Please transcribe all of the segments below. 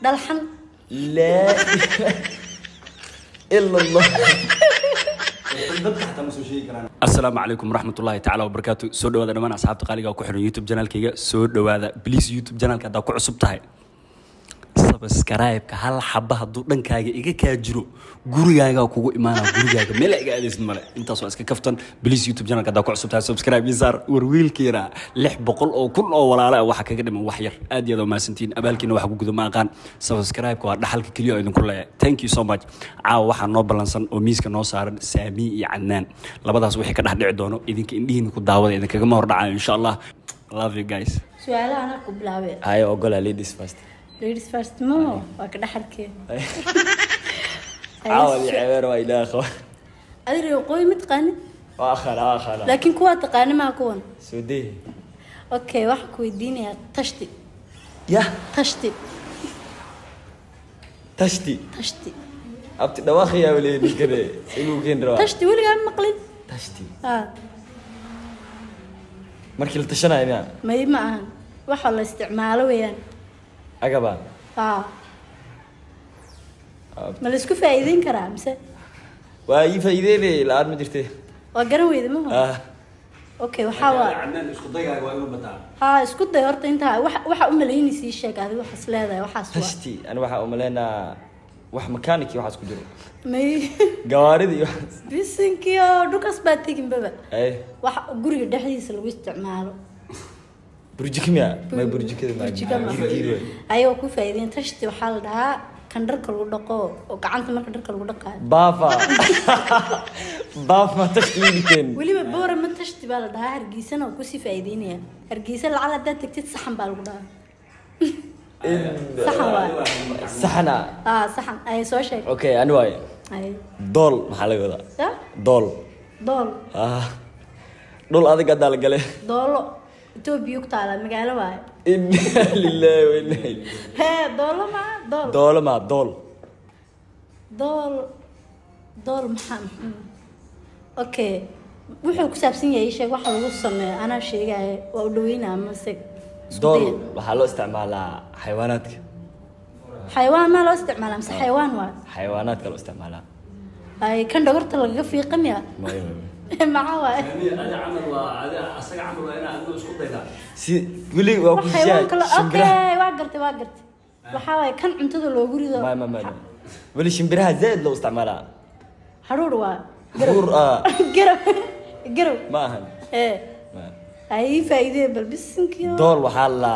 Dhalxan. Laa ilaaha ila Allah. Dadka xataa ma soo sheegi karaan. Asalaamu calaykum waraxmatullaahi tacaala wabarakaatu. Soo dhawaada dhammaan asxaabta qaaliga oo ku xiran YouTube channelkayga. Soo dhawaada, please. YouTube channelka haddaa ku cusub tahay, subscribe-ka hal xaba hadduu dhankaaga iga kaa jiro, gurigaaga kugu imaana, gurigaaga meel iga aadaysid male. Intaas waa iska kaftan. Please, YouTube channelka haddaa ku cusub tahay, subscribe ii saar. War wiilkiina 600,000 oo walaala ah waxa kaga dhiman wax yar. Aad iyo aad waa mahadsantihiin. Abaalkiina waxa ku guda ma aqaan. Subscribe-ka waa dhaxalka keliya oo idinku leeyahay. Thank you so much. Caawa waxaa noo ballansan oo miiska noo saaran Saami iyo Cadnaan. Labadaas wixii ka dhex dhici doono idinka indhihiina ku daawada, idinkagama hor dhacayo, insha Allah. Love you guys. Su-aalaha anaa ku bilaabay. Haye, ogola, ladies first. Ladies first mo waa ka dhaxalkee. Caawa li cebeer waa ilaah qaba. Adiga waqooyi ma taqaanid? Waa aqaan, waa aqaan. Laakiin kuwaa taqaani maa kuwan. Soo dee. Okay, waxaan ku weydiinayaa tashti. Yah? Tashti. Tashti. Tashti. Abti, dhawaaqayaa waliya ninkane inuu keen rabaa. Tashti weligaa ma maqlin? Tashti. Ah. Markii la tashanayo miya? May, ma ahan. Waxa la isticmaalo weeyaan. Agaba. Ah, ma la isku faa'iideyn karaa mise? Waa ii faa'iideynay, la-aan ma jirte. Waa garan weyda maho. Ah. Okay, waxaa waa Cadnaan, isku daygaga waa inuu bataa. Haa, isku day horta. Intaa waxa u malaynaysa ii sheeg. Adiga waxaas leedahay, waxaas waa. Tashti ani waxaa umaleynaa wax mechanic iyo waxaas ku jiro. May. Gawaarida iyo waxaas. Bisinkiyo dhulkaas baa tegin baba. Ay. Wax guriga dhexdiisa lagu isticmaalo. Burjiko miya? May, burjikada ma. Burjiko ma. Girgiir waay. Ayagoo ku faa'iideyn. Tashti waxaa la dhahaa kan dharka lagu dhaqo oo gacanta marka dharka lagu dhaqaayo. Baafa baaf ma tashti ii dhigteen? Weliba Boora ma tashti baa la dhahaa, Hargeysana waa kusii faa'iideynaya. Hargeysa lacala haddaad tagtid, saxan baa lagu dhahaa, saxan waay. Saxana. Ah, saxan ay soo sheeg. Okay, ani waaye. Ay. Dool maxaa laga wadaa? Ya? Dool. Dool. Ah, dhul adag haddaa la gale. Doolo Etoobiya ku taala, magaalo waaye. Inna lillahi wa inna ilayhi. Hee, doolo maa dool. Doolo ma dool. Dool, dool maxaa? Okay, wuxuu ku saabsan yahay ii sheeg. Waxa lagu sameeyo anaa sheegaya, waa u dhaweynaa mase isku Dool daya. Waxaa loo isticmaalaa xayawaanaadka. Xayawaan maa loo isticmaalaa mise xayawaan waa? Xayawaanaadka loo isticmaalaa. Ay, kan dhogorta lagaga fiiqa miya? Maya, maya. Maxaa waaye? Adi camal waa adi asaga camal waa inaa adna isku daydaa. Si weli waa ku wax xayawaanka la shimbiraha. Okay, waa gartay, waa gartay. Waxaa waaye kan cuntada loogu rido. Maya, maya, maya, weli shimbiraha zaaid loo isticmaalaa. Haruur waa. Haruur ah. Garow, garow. Ma ahan. Ee. Ma- ay faa'iidee bal, bisinkiyo. Dool waxaa la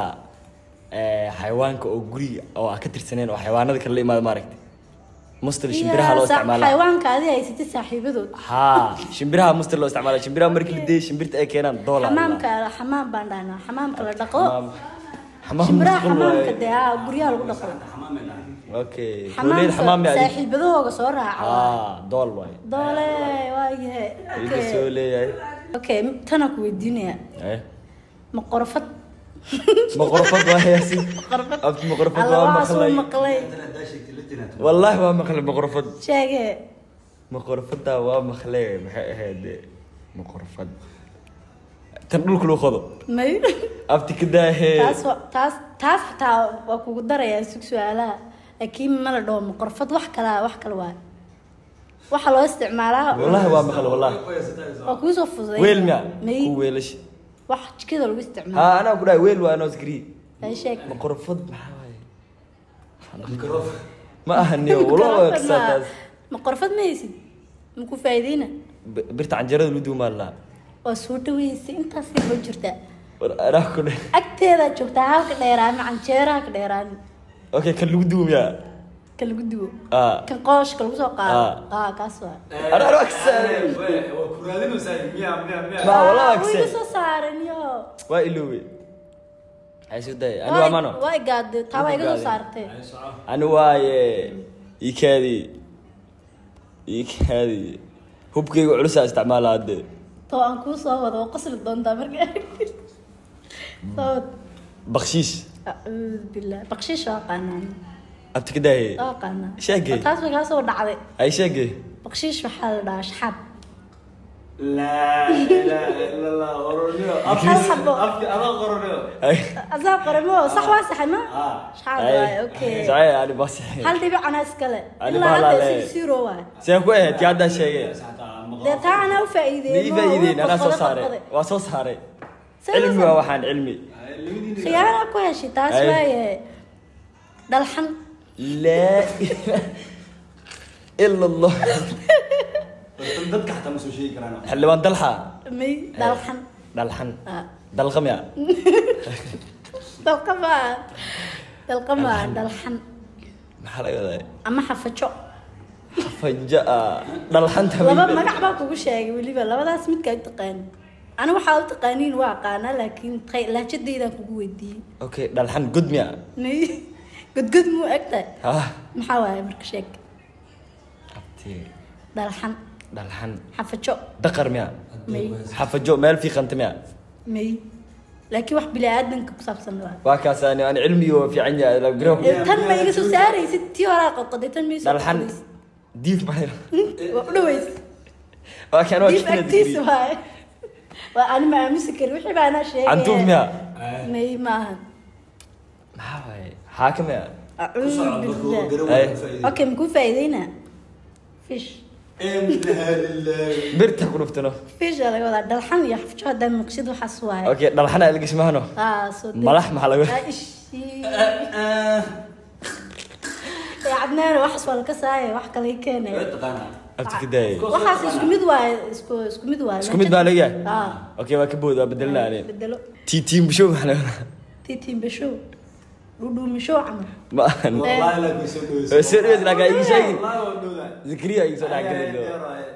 xayawaanka oo guriga oo aan ka tirsaneen oo xayawaanada kale la imaado, maaragtay, mostly shimbiraha loo isticmaalaa. Xayawaanka adi haysatid saaxiibadood. Haa, shimbiraha mostly loo isticmaalaa. Shimbiraha markii la deeyo, shimbirta ay keenaan dool. Xamaamka, xamaam baan dhahnaa, xamaamka la dhaqo. Xamaam. Shimbiraha musqul xamaamka waaye. Dee aa guryaha lagu dhaqo. Okay, hooleed xamaam xamaamka mi adig. Saaxiibadahooga soo raaca. Haa, dool waaye. Doole waayahay. Iga okay soo leeyahay. Okay, tanaa ku weydiinaya. Eh. Ma qorofad? Maqorfad waa heesi. Qorofad. Abti, maqorfad. Alla waa waxaasuu maqlay. Maqlay. Wallaahi waa maqlay maqorfad. Sheege. Maqorfada waa maqlay. Maxay ahayd maqorfad? Tan dhulka lagu qodo. May. Abti, ka daahee. Taas taas xitaa waa kugu darayaa, sug su-aalaha. Laakiin ma la dhaho maqorfad, wax kala, wax kale waay waxa loo isticmaalaa. Wallaahi waa maqlay, wallaahi. Waa kuusoo fududay. Weel miya? May. Ku weelash. Wax jikada lagu isticmaalo. Haa, anaa ku dhahay weel waa noos grii. Ay, sheeg. Maqorfad maxaa waaye? Ma ahaniyo wala waa kasaa taas. Maqorfad ma haysid, ma ku faa'iideyna? Birta canjeerada lagu duumaa laa. Waa soo dhaweysay, intaas yar oo jirtaa. War anaa ku dhahay. Agteedaa joogtaa, halka dheeraami canjeeraha ka dheeraami. Okay, kan lagu duumiyaa. Kan lagu duwo. Ah. Kan qooshka lagu soo qaado. Ah. Ah, kaas waa. Anaa waa kasaa. Waa ku raadinaysaa miya, miya, miya? Ma wallah waa Way kasay. iga soo saareen yo. Waa iloowe. Ay, soo day ani waa mano. Waa igaade, taa waa iga soo Gaade. saartay. Ani waaye, ikaadi, ikaadi, hubkayga culusaa isticmaala hadde. Too aan kuu soo wado waa qosli doontaa marka aragtid. Soo wad. Bakshiish. Acuudu billah, bakshiish waa aqaanaa. Abti, ka daaye. Waa aqaanaa. Sheegay. Taas way kaa soo dhacday. Ay, sheegay. Bakshiish waxaa la dhahaa shaxaad. Laa ilaaha illa Allah, qoroniyo. Afki adaa qoroniyo. Asaa qoray mo sax waa saxay ma shaxaad waaye okay saxay ani bas hal dhibic anaa iskale Ani ilaa baa hadda lale. si zero waaye seen ku ahayd tii haddaa sheegay dee taa anaa u faa'iideeyey ma ii faa'iideyn anaa soo saaray waa soo saaray cilmi waa waxaan cilmi khiyaana ku heshay taas Ay. waaye dhalxan laa ilaaha ila allah Dadka xataa ma soo sheegi karaan. Xildhibaan dalxa may dhalxan dhalxan Ah. dalqa miya dalqa maa dalqa maa dhalxan maxaa laga wadaa ama xafajo faja dhalxanta laba magac baa kugu sheegay weliba labadaas midkaa u taqaani ana waxaa u taqaaniin waa aqaanaa laakiin lahjadeydaan kugu weydiiyey okay dhalxan god miya may godgod muu egtahay ha maxaa waaye marka sheeg abti dhalxan dhalxan xafajo daqar miya may xafajo meel fiiqanta miya may laakiin wax bini-aadanka ku saabsan waa waa kaas ani ani cilmiga waa fiican yahay la garoon Tan ma iga soo saaraysid tii horaa qodqoday tan ma iga soo dhalxan qodqodaysid. diif maxay Waa u dhawaysid waa kan waa diif keenay agtiisa waaye waa ani ma aamusi karin wixii baa anaa sheegaya cantuuf miya may maahan maxaa waaye xaaka miya acuudu billah Ay. okay makuu faa'iideynaa fish birta ku dhuftano fish aa laga wadaa dhalxan iyo xafjo haddaa maqshid waxaas waaye okay dhalxan aa lagasmahano Ah, soo deg. Malax maxaa laga- Ah, ishii. Ee, Cadnaan waxaas waa laka saaya wax kale ii keenaya abti ka daayay waxaas isku mid waaye isku mid waaye isku mid baa laga yahay Ah. okay waa ka bood waa bedelna ani bedelo tiitiin bushow maxaa laga wadaa tiitiimbashow dhudhuumishow camal ma ahan Wallahi soo dhaweys laakiin igu sheegin waa dhowdahay. Zakariya igu soo dhaxgalay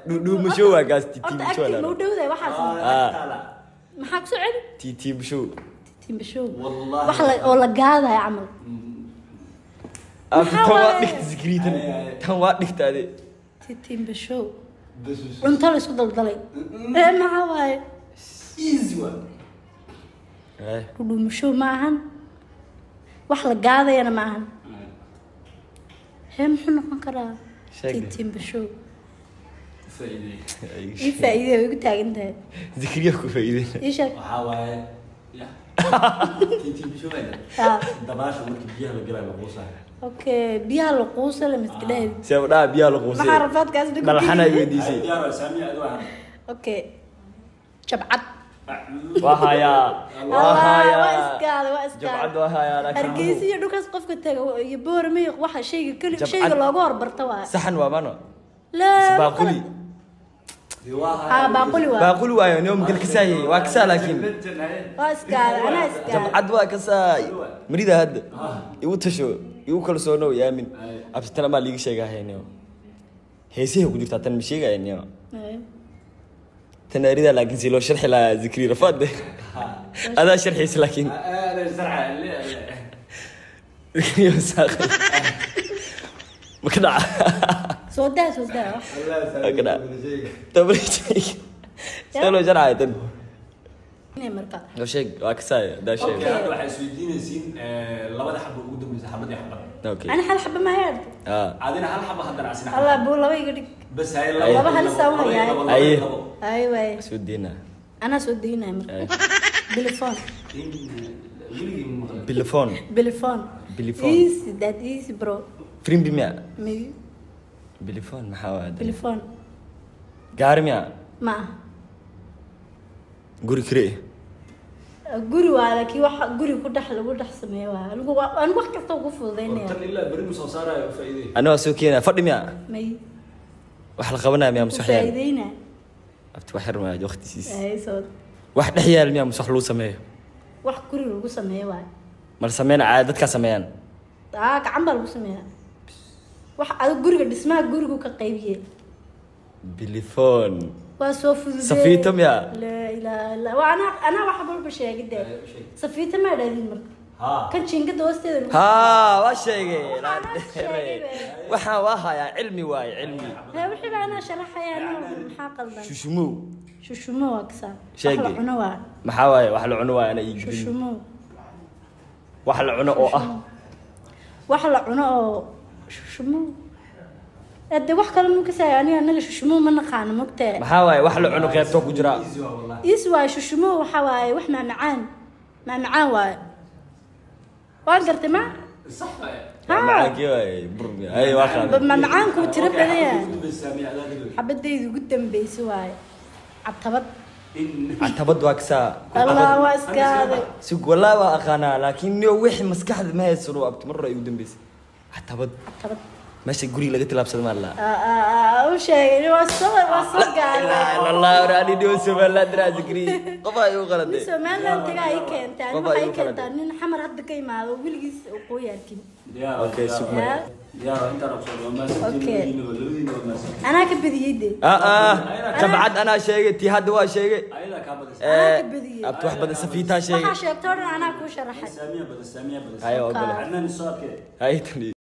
dhudhuumishow waa kaas tiitiin horta bushow agtii ma u dhowdahay waxaas maxaa ku soo celi tiitiin bushow tiitiimbashow Wallahi. wax la oo la gaadayo camal abti Maxaa tan waa waaye? dhigta Zakariya tan tan waa dhigta adi tiitiimbashow cunto la isku daldalay ee maxaa waaye Easy one. dhudhuumishow ma ahan wax la gaadayana ma ahan hee muxuu noqon karaa Sheeg. tiitiimbashow Faa'iideey. ii faa'iidey way igu taagan tahay Zakariya ku faa'iideyna ii sheeg Waxaa waaye ya. Tiitiin bisho baa Ah, dabaasha markii biyaha la galayo la quusayo. okay biyaha la quusa la miska dhahay see u dhaha biyaha la quusay maxaa rafaadkaas dhig dhalxana ay weydiisay Diyaar waa Saamiya adigu waxaa. okay jabcad waa hayaa waa Allah, hayaa waa iskaada waa iskaada jabcad waa hayaa laakiin hargeysa iyo dhulkaas qofka taga iyo boorame iyo waxa shayga keli Jabcad. shayga loogu horbarto waa saxan waa mano laa baaquli haa baaquli waa baaquli waayo niyo magal kasaayay waa kasaa laakiin waa iskaada anaa iskaada jabcad waa kasaay marida hadda igu tasho igu kalsoonow yaamin absitan amaa liiga sheegahaya niyo heesahay ku jirtaa tan ma sheegaya niyo tan arida laakiin si loo sharxi lahaa Zikri rafaad adaa sharxaysa laakiin Zikri wasaaqay ma ka dhaca soo daa soo daa wax ka dhaca tabri sheeg see loo sharxaya tan inay marka loo sheeg waa kasaaya adaa sheeg Okay, hadda waxay isweydiinaysiin labada xabo ugu dambaysa xabad iyo xabad. okay ana hal xaba ma hayarto ah Adina hal xabo haddana asina. allah buu laba iga dhig Bas hay Laba halis aan hayaa. Aye. ay waay soo deynaa anaa soo daynaya marka Ay. bilifon Weligii ma maqlin. bilifon bilifon Bilifon. easy that easy bro frimbi miya maybe bilifon maxaa waa hadda? bilifon gaari miya ma aha guri kire guri waa laakiin wax guri ku dhex lagu dhex sameeyo waa anigu anigu wax kasta ugu fududeynaya Tan ilaa beri mu soo saarayo faa'iideey. ana waa soo keenaya fadhi miya may wax la qabanaya miya mise ku wax yaal faa'iideyna abti wax yar maayo waqti siis ay soo wax dhex yaal miya mise wax lagu sameeyo wax guri lagu sameeyo waa mal sameyn caadi dadkaa sameeyaan aa gacan baa lagu sameeyaa wax adigu guriga dhismaha gurigu ka qaybiye bilifon waa soo fududee Safiito miya? laa ilaaha illa waa anaa anaa wax walba sheegay dee safiito maa dhaadin marka Haa. kan jiingada hoosteeda lagu haa waa sheegay Waxaan sheegay be. waxaan waa hayaa cilmi waaye cilmi Hee, wixii baa anaa sharaxaya anaa maxaa qaldan shushumow shushumo waa kasaa wax Sheegay. la cuno waa maxaa waaye wax la cuno waaye ana ii gudin shushumo wax la cuno oo ah wax la cuno oo shushumo Hadda wax kale ma kasaayo aniga, anaga shushumo ma naqaano, mogtee? Maxaa waaye wax la cuno qeybtoo ku jira? Easy waa wallahi. Is waaye shushumo, waxa waaye wax maamacaan, maamacaan waaye, waan gartay ma. Sax waaye. Ha. Macaankii waaye bur ay waa qaaday. Maamacaanku wuu tiro badan yahay. Ugu dambaysa Saamiya, adaa dhigo. Xabadaydu ugu dambaysa waaye cabtabad. Catabad waa kasaa. Allah, waa iska adag. Sug, walaa waa aqaanaa, laakiin niyo wixii maskaxda ma haysano. Abti mar hore ay ugu dambeysay catabad. Cabtabad. Meesha guriga laga tilaabsado maa laa. U sheegay, waa soo gaaray. Allah, waraani dhiwo Somaliland raa zikri qof ay u Nin qaladay. Somaliland tagaa ii keentay ani. Qof Waxaa ay ii u keentaa qaladay. nin Xamar hadda ka imaado, weligiis waqooyi arkin. Okay, sug Ya. Diyaar, intaan ogsoo waa maasantiin. Okay. Labadiina waa maasantiin. Anaa ka badiyey de. Ah, tabcad anaa sheegay, tii hadda waa sheegay. Ayadaa kaa badisay. Anaa ka badiyey. Abti wax badan safiitaa sheegay. Waxaa sheegtay oo dhan anaa kuu sharaxay. Saamiya badis, Saamiya badis. Haye, ogole. Cadnaan, soo adkee. Hay tani.